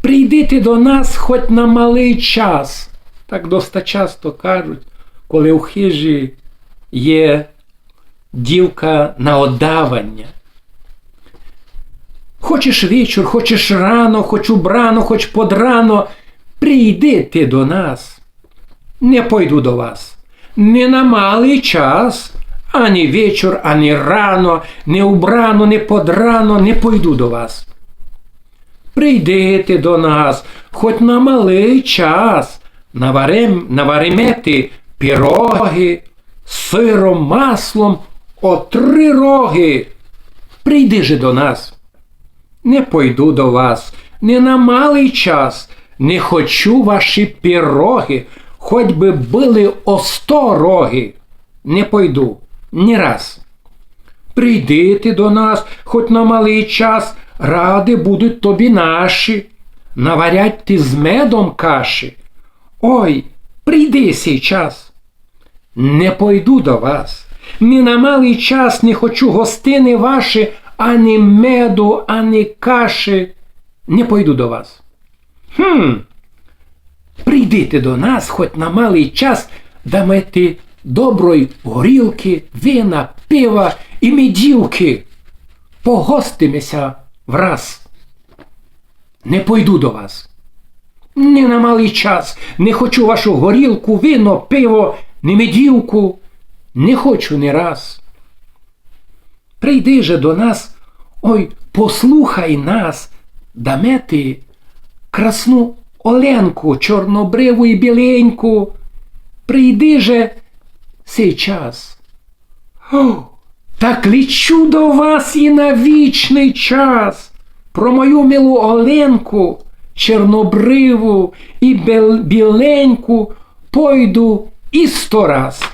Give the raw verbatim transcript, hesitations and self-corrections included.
Прийди ти до нас хоть на малый час. Так доста часто кажуть, коли в хижі є дівка на оддаваня. Хочеш вечур, хочеш рано, хоч убрано, хоч подрано, прийди ти до нас. Не пойду до вас. Не на малый час, ані вечур, ані рано, не убрано, не подрано, не пойду до вас. Прийди ти до нас, хоть на малый час, наварим, навариме ти пироги, сыром, маслом о три роги. Прийди же до нас. Не пойду до вас, не на малый час, не хочу ваші пироги, хоть бы были о сто роги. Не пойду, ні раз. Прийди ти до нас, хоть на малый час, рады будуть тобі наші, наварять ти з медом каші. Ой, прийди сей час. Не пойду до вас. Ні на малый час не хочу гостины ваші, ані меду, ані каші. Не пойду до вас. Хм, прийди ти до нас хоть на малый час, даме ти доброй горілки, вина, пива і медівки. Погостиме ся враз. Не пойду до вас. Ні на малый час. Не хочу вашу горілку, вино, пиво, ні медівку. Не хочу ні раз. Прийди же до нас, ой, послухай нас, даме ти красну Оленку, чорнобриву і біленьку. Прийди же сей час. О, так лечу до вас і на вічный час. Про мою милу Оленку, чорнобриву і бел-, біленьку пойду і сто раз.